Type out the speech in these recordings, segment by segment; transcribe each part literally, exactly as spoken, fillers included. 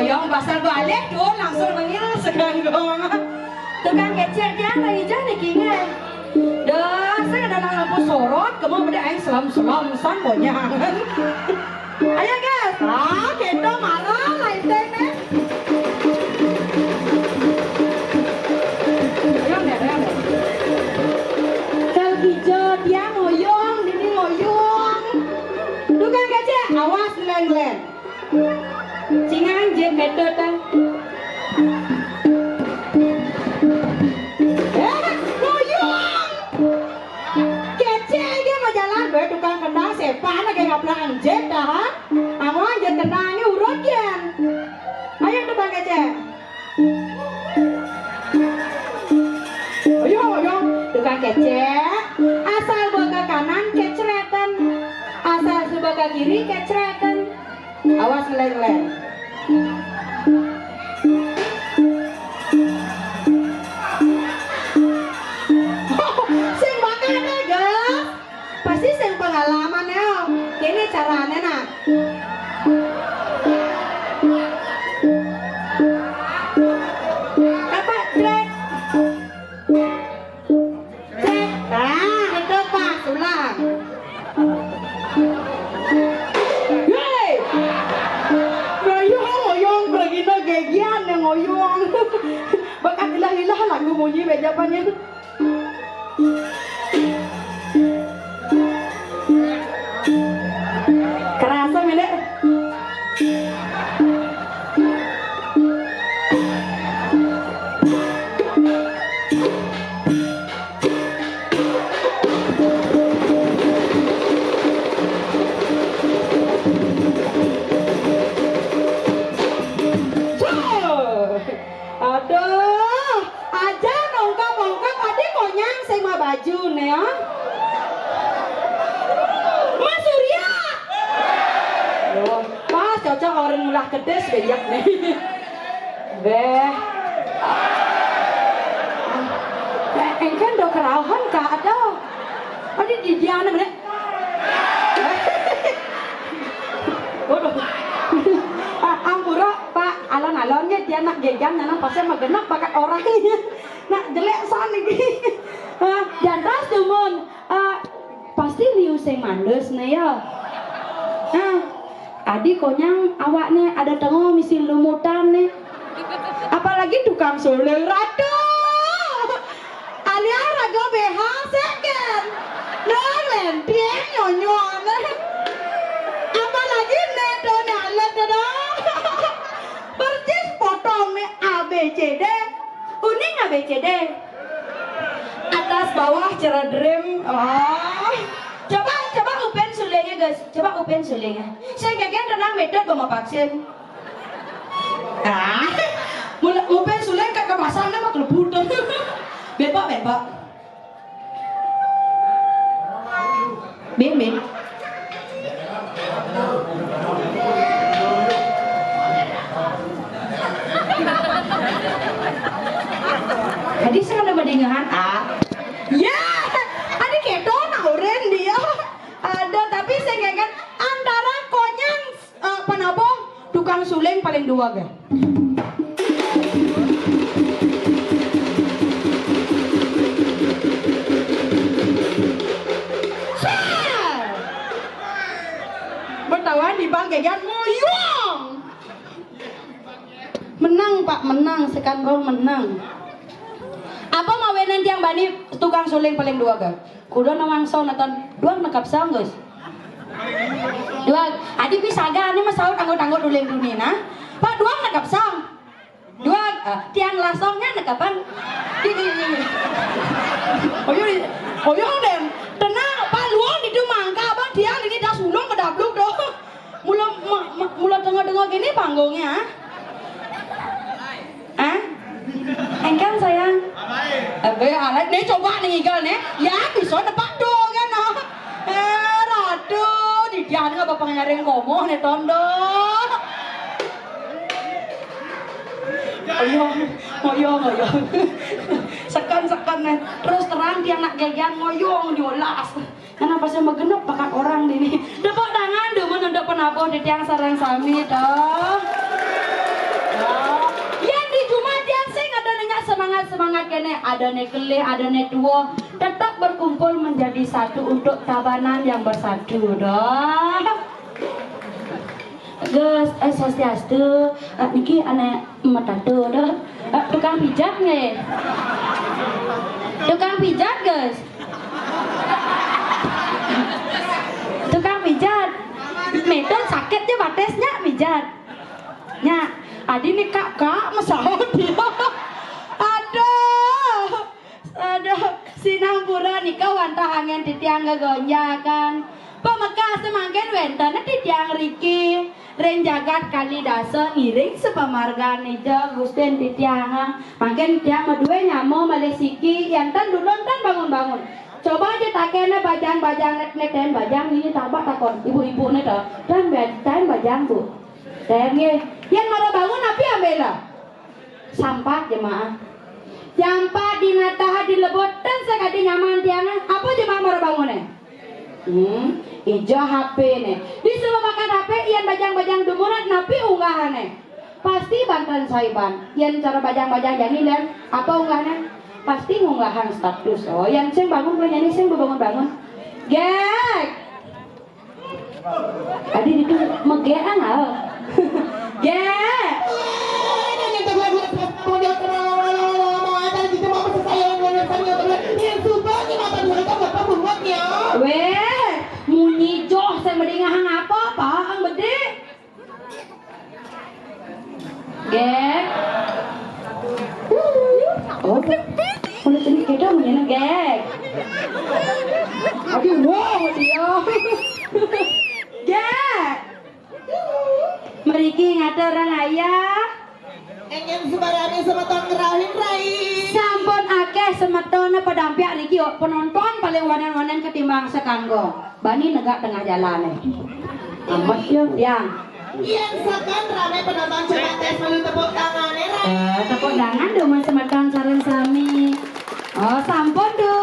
Yang pasal balik tuh langsung mengilu seganggong. Tukang kecek tiang lagi jadi kingai. Dah, saya ada lampu sorot, kamu beda aing selam-selam san bonyang. Ayo guys, ah kita marah lain teh nih. Ayo nih, ayo nih. Kalau hijau dia ngoyong, ini ngoyong. Tukang kecek, awas ngeleng-ngeleng. Cingan je metode tah. Eh, ngoyong. Kecek dia mau jalan, gue tukang kendang, sepan lagi ngaplak anjir dah. Kamu anjir kendang ini urut ya. Ayo tukang kecek. Ayo, ayo. Tukang kecek. Asal bawa ke kanan, kecretan. Asal suba ke kiri, kecretan. Awas ngeler-ngeler. Sing bakal deh, guys. Pasti sing pengalaman ya. Ini caranya nah. Apa trek? Cek. Nah, itu pas ulang. Hei. Ngoyong, ngoyong, pergi no gegian yang ngoyong. Bakat ilah-ilah lagu munyi bejapannya. Kerasa mele. Aduh, aja nongkap-nongkap adi konyang sing ma baju ne ya. Mas Surya. Loh, pas cocok orang mulah kedes bejak nih. Beh. Eh, engken do kerauhan ka ada. Adi di dia ne. Waduh. Ah, ampura, Pak, alon-alon ya dia nak gegan, nana pasnya magenep bakat orang. Nak jelek san iki. Ah, dan ras dumun. Ah, pasti liu sing mandus ne ya. Ah, adi konyang awakne ada tengo misi lumutan ne. Apalagi tukang suling ratu. Alia raga B H second. Nang lentieng nyonyoan. Apalagi nedo nyalet do. Persis potong ne A B C D. Uning A B C D. Atas bawah ceredrem. Oh. Coba coba upen sulingnya guys. Coba upen sulingnya. Saya gagian tenang metode bama vaksin. Ah, mula ngupen sulen kagak pasang nama kelebut. Bebak, bebak. Bim, bim. Tadi saya ada mendengahan ah. Ya, ada keto nah uren dia. Ada tapi saya nggak ingat antara konyang Eh, panabong, tukang suling paling dua ga. Sah! Bertawan di bang gegan ngoyong. Menang, Pak, menang. Sekan Rong menang. Apa mawenan tiang bani tukang suling paling dua ga? Kuda nawang song nonton duang nekap song, Gus. Duang, adi pisaga ane masaut anggot-anggot uling dunia nah. Pak duang nekap song. Duang, eh, tiang lasongnya nekapan. Ih, ih, ih. Oyo, oyo den. Tenang, Pak luang itu mangka abang tiang ini das ulung kedabluk doh. Mula ma- ma- mula dengar-dengar gini panggungnya. Ah? Engkang sayang. Abe alat nih coba nih igal nih. Ya bisa nepak do kan no. Eh ratu di dia nih apa pengaring komo nih tondo. Oyong, oyong, oyong. Sekan sekan nih. Terus terang dia nak gegian ngoyong diolas. Kenapa saya magenep bakat orang ini? Tepuk tangan dulu untuk penabuh di tiang sarang sami toh. Kéné adané kelih, adané tua, tetap berkumpul menjadi satu untuk Tabanan yang bersatu, dah. Gus, eh, swastiastu. Eh, niki anak metato, dah. Eh, tukang pijat nggih? Tukang pijat, Gus? Tukang pijat. Metod sakit ya batisnya pijat. Nya, adi nih, Kak, Kak, mesahut dia. Aduh. Aduh, sinampura nika wantah angen titiang gegonjakan. Pamekas mangkin wénten titiang riki ring jagat Kalidasa ngiring sapamargan Ida Gustin titiang. Mangkin tiang madué nyama malih siki, yén ten dumun ten bangun-bangun. Coba aja takéna bajang-bajang né, né ten bajang niki tabak takon ibu-ibu né to. Ten ba-, ten bajang, Bu. Ten nggih. Yén mara bangun napi ambéla? Sampat jemaah. Jampat dinatah dilebut ten sakadi nyaman tiangé. Apa jemaah mara banguné? Hmm, ija H P né. Disuruh makan H P, yén bajang-bajang dumun napi unggahané? Pasti banten saiban. Yén cara bajang-bajang jani lén, apa unggahané? Pasti ngunggahang status. Oh, yén sing bangun, yén sing bangun-bangun. Gék. Adi itu megean ah. Gék. Wéh, munyi joh, saya mendingahang apa, apa ang bedik. Gék. Oh, udah tadi kita punya Gék. Aduh, wow, dia. Gék. Mriki ngatur rang ayah. Ingin sebarani semeton ngerahin, Rai. Sampun akeh semeton padampiak niki, penonton paling wanen-wanen ketimbang sekanggo. Bani negak tengah jalan nih. Amat ya, yang. Yen sakan rame penonton, coba tes malu tepuk tangannya, Rai. Eh, tepuk tangan dong, Mas, semeton sareng sami. Oh, sampun, Du.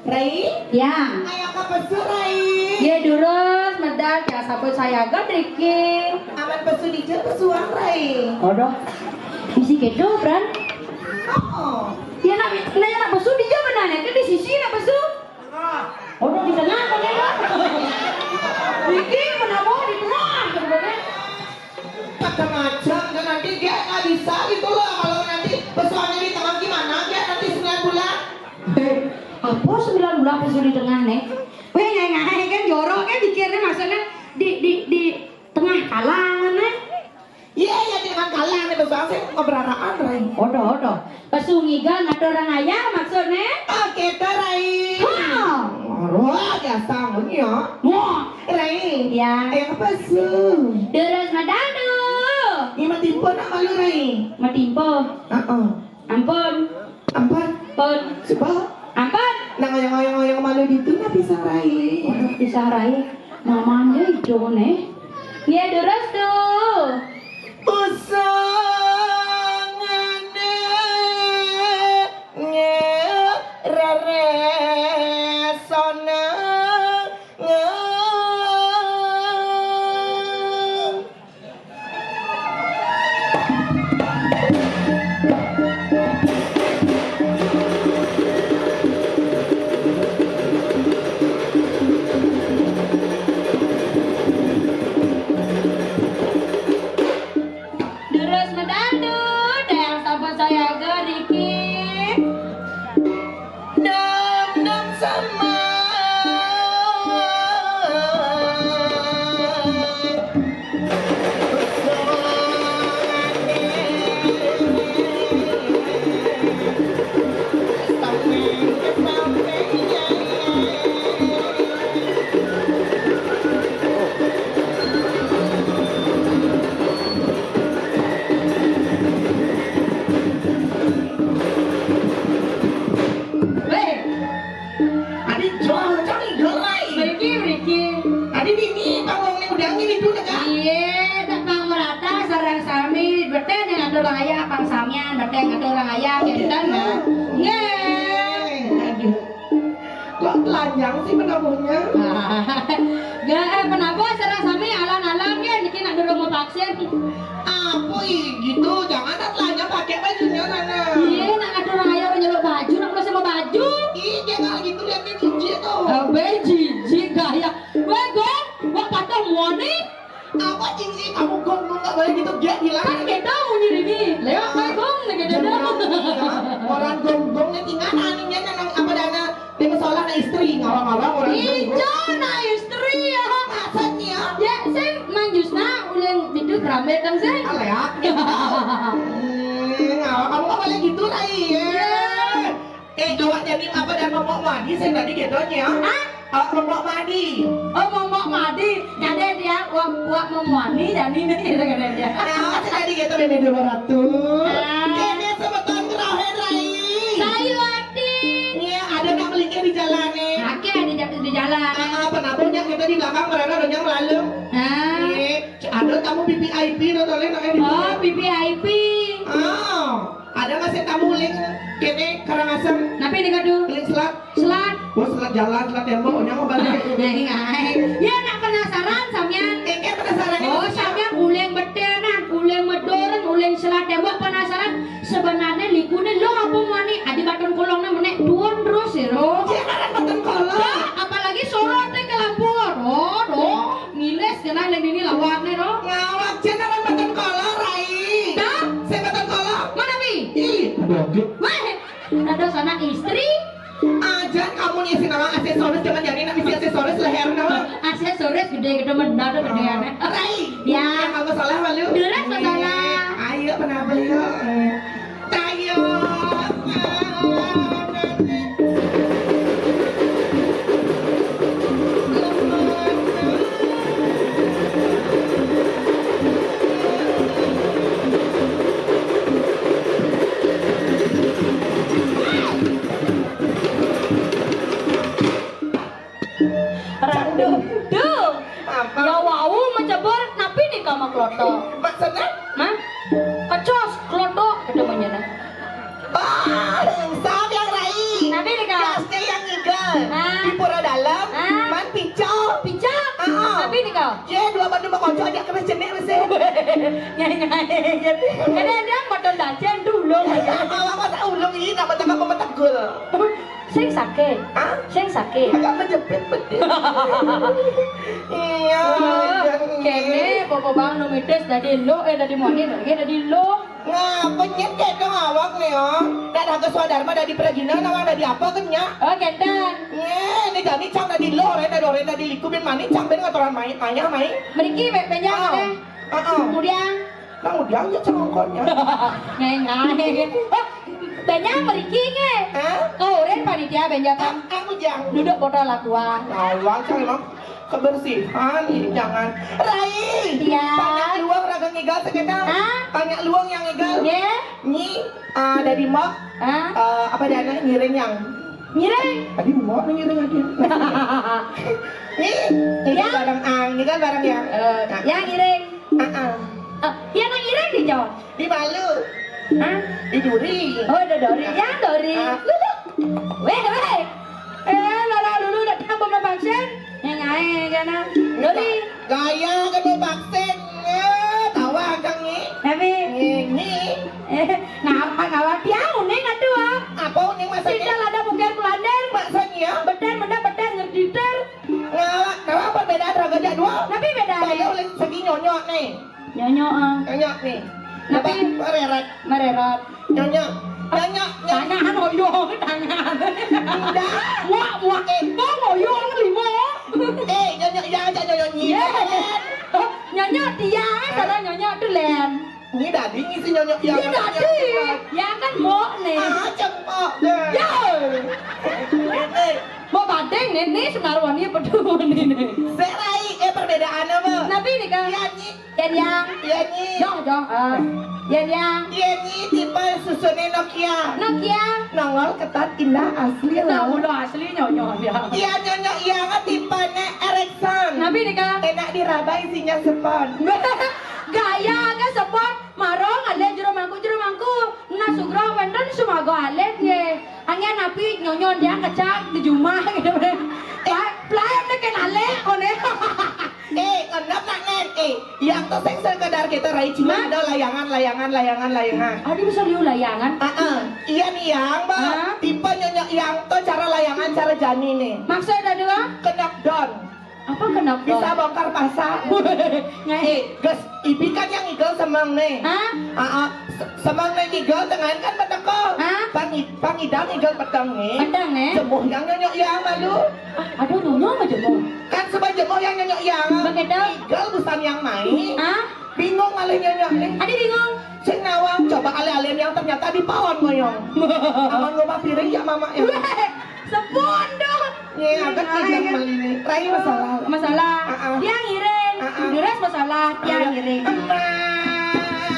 Rai? Ya. Ayo ke pesu, Rai. Ye, durus, medal, ya, sabut saya agak, Riki. Aman pesu di jero pesuan, Rai. Aduh. Bisi kedo, Bran. Oh. Ya, nak, nak, ya, nak pesu di jero mana, nih? Kan di sisi nak pesu. Ono di tengah, apa dia? Iki menapa di tengah, gitu kan? Macam-macam, dan nanti dia nggak bisa gitu loh, kalau nanti pesuannya di tengah gimana, dia nanti sembilan bulan. Eh, apa sembilan bulan pesu di tengah nih? Weh, ngai-ngai kan jorok kan pikirnya maksudnya di, di, di tengah kalangan, eh. Iya, iya, jangan kalah nih, besok sih ngeberaraan, Rai. Odo, odo. Pesu ngiga ngatur rang ayah maksudnya? Oke, tuh, Rai. Ha. Wah, biasa, ya. Wah. Rai. Ya. Ayo ke pesu. Terus madanu. Ini mah timpo nak malu, Rai. Mah timpo. Heeh. Ampun. Ampun. Pun. Coba. Ampun. Nah, ngoyong-ngoyong malu di tu, nah, pisang rai. Waduh, pisang rai. Mamanya hijau nih. Nggih, durus tuh. Usangane ngerere sonang. Durus medal tuh, dayang sampun sayaga niki. Dam, dam, sama. Weh. Adi jual cang idol lai. Mriki, mriki. Adi dini panggung ni udah ngini dulu kan? Iya, tak pang merata sareng sami, beten yang ngatur raya, pang samian, beten yang ngatur raya, kinten, nah. Nggih. Aduh. Kok telanjang sih penabuhnya? Gak, eh, penabuh sareng sami alan-alan ya, niki nak durung mau vaksin. Apa i-, gitu? Jangan tak telanjang pakai bajunya sana. Ya, bilang. Kan kita mau nyiri nih. Lewat bae gong nih, kita. Jangan bilang nih, ya. Orang gong-gong nih, tinggal nanya nang apa dana di masalah na istri, ngawang-ngawang orang gong-gong. Ijo na istri ya. Maksudnya? Ya, saya manjus na ulang itu kerambet kan saya. Alah ya. Hmm, ngawang kamu apa lagi gitu, Rai? Ya. Ya. Eh, awak jadi apa dan momok madi saya tadi gitu nya? Hah? Awak momok madi. Oh, momok madi. Jadi dia wak, wak momok madi jadi ini gitu kan dia. Nah, awak saya tadi gitu bebe dua ratus. Ah. Ini sebeton terakhir, Rai. Sayu hati. Iya, ada nak melingkar di jalan nih. Oke, ada jatuh di jalan. Ah, ah, penabungnya kita di belakang mereka udah yang lalu. Ah. Iya, ada tamu V V I P, lo toleh nak yang di Oh, belakang. V V I P. Ah. Ada masih tamu uling kene Karangasem. Napi nika tu? Uling selat. Selat. Oh, selat jalan, selat tembok, nyang balik. Nah, iya. Ya, nak penasaran sampean? Eh, eh, penasaran. Oh, sampean uling betenan, uling medoren, uling selat tembok, penasaran. Sebenarnya likune lo apa mani? Adi Baton Kolong ne menek duon terus ya, lo. Jangan Baton Kolong. Dah, apalagi Sorot teh ke Lampung. Oh, oh. Ngilis kena lem ini lawakne, no. Ngawak, jen aran Baton Kolor, Rai. Dah? Sing Baton Kolor? Mana, Pi? Ih, ada. Weh, ada sana istri. Ajan kamu ngisi nama aksesoris, cuman jadi nak ngisi aksesoris leher nama. Aksesoris gede, gede benar tuh gede aneh. Rai. Ya. Yang kamu salah malu. Deres masalah. Ayo, kenapa yuk? Tayo. Randu. Duh. Apa? Ya wau mencebur, napi nika makloto? Maksudnya? Hah? Kecos, kloto, kata monyana. Ah, sap yang rai. Napi nika? Gasnya yang ngigel. Ah. Di pura dalam, ah. Man picau. Picau? Ah, ah. Napi nika? Ye, dua bandu mengocok aja kena jenik mesti. Nyai-nyai. Ada-ada modal dajen dulu. Awak masa ulung ini, nak betengah pemetegul. Sing sakit. Hah? Sing sakit. Agak menjepit betul. Iya. Oh, iya, iya. Kene, popo bang numitis dadi lo, eh, dadi moni, eh, dadi lo. Ngapa nyet kayak dong awak nih, oh? Dak ada swadharma dadi pragina, nawang dadi apa kan, Nyak? Oh, genten. Nye, ini jani cang dadi lo, ren dadi oren dadi liku bin mani, cang bin ngatoran mai, mayah mai. Meriki, be-, benjang, oh. Oke. Heeh. Kemudian? Nang udiang ya cengongkonnya. Ngengai. Oh, banyak meriki nge. Hah? Kau urin panitia benjakan. Ah, ah, udiang. Duduk botol lakuan. Lawan cang emang kebersihan ini jangan. Rai. Iya. Banyak luang raga ngigal sekitar. Hah? Banyak luang yang ngigal. Nge? Nyi, ah, dari mok. Hah? Eh, apa dana ngiring yang? Ngiring. Tadi mok ngiring aja. Nyi, ini ya. Barang ang, ini kan barang yang. Eh, nah. Yang ngiring. Ah, ah. Eh, ya nang ireng di Jawa. Di malu. Hah? Di duri. Oh, di duri. Ya, duri. Ah. Lulu. Weh, weh. Eh, lala lulu datang belum vaksin. Yang ae jana. Duri. Gaya kena vaksin. Eh, tawa kang ni. Tapi ini. Eh, ngapa ngapa dia uning aduh ah. Apa uning maksudnya? Tidak ada mungkin kelander. Maksudnya? Betar benar betar ngerti ter. Ngapa? Ngapa perbedaan raga jadwal? Tapi beda. Saya uling segi nyonyok nih. Nyonyok, ah. Nyonyok nih. Tapi coba mereret. Mereret. Nyonyok. Nyonyok, nyonyok. Tangan, oyong, tangan. Udah. Muak, muak, eh. Bang, oyong, lima. Eh, nyonyok, ya, aja nyonyok nyi. Iya. Oh, nyonyok dia, eh, salah nyonyok tuh, Len. Ini dadi ngisi nyonyok ya. Iya, dadi. Ya kan, Mbok, nih. Ah, cempok deh. Ya. Ini. Mbok badeng, nih, nih, senaruhan ini, peduh, ini, nih. Serai, eh, perbedaan apa? Nabi nih, Kak. Iya, nyi. Yen yang. Iya, nyi. Jong, jong, eh. Yen yang. Iya, nyi, tipe susunnya Nokia. Nokia. Nongol, ketat, indah, asli, nah, loh. Udah asli, nyonyok, ya. Iya, nyonyok, iya, kan tipe ne Ericsson. Nabi nih, Kak. Enak diraba isinya spon. Gaya ke spon, marong, ada jero mangku, jero mangku. Nah, sugra wenten sumaga alit, nggih. Angin api nyonyon dia kecak di jumah gitu. Pla-, pelayan deh kenale, kone. Eh, ngendap nak, Nen? Eh, yang tuh sing sekedar kita rai cuma ada layangan, layangan, layangan, layangan. Aduh, bisa liu layangan. Ah, ah. Iya nih, yang, Bang. Hah? Tipe nyonyok yang tuh cara layangan, cara jani nih. Maksudnya dua? Kenyok don. Apa kenapa? Bisa bongkar pasang. Ngai. Eh, Gus, ibi kan yang ngigel semeng nih. Hah? Ah, ah. Se- Semeng nih ngigel, tengahin kan beteko. Hah? Pang i- pang idang ngigel peteng nih. Peteng nih. Jemuh yang nyonyok yang malu. Aduh, nyonyok mah jemuh. Kan sebab jemuh yang nyonyok yang. Begitu. Ngigel busan yang main. Hah? Bingung malih nyonyok nih. Adi bingung. Sing nawang coba alih-alih yang ternyata di pawon ngoyong. Aman ngubah piring ya mama ya. Weh, sepun dong. Iya, agak tiga kali ini. Rai masalah. Masalah. Ah, ah. Tiang ngiring. Ah, ah. Deres masalah. Tiang ngiring. Emak.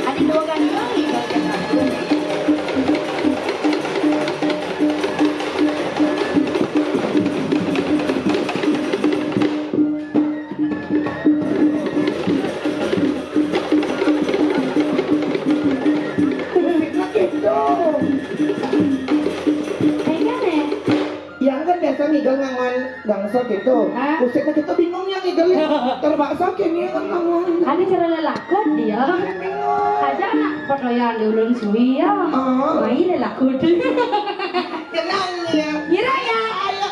Adi dua kali lagi. Musiknya gitu. Kayaknya nih. Yang kan biasa ngigel ngangon gangso gitu. Hah? Musiknya gitu bingung yang ngigel. Terpaksa kini kan ngangon. Ada cara lelakon dia. Bingung. Aja anak perloyaan di ulun suwi ya. Oh. Main lelakon. Kenal ya. Ngira ya. Ayo.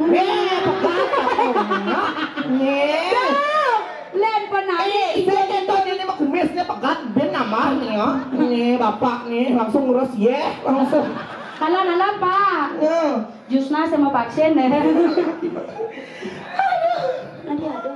Weh, pegat aku. Nih. Len penari. Eh, saya ketok ini mah kumisnya pegat ben nambah nih ya. Nih bapak nih langsung ngurus yeh langsung. Kalau dalam Pak. Nah. Jusna sama vaksin deh. Aduh, nanti aduh.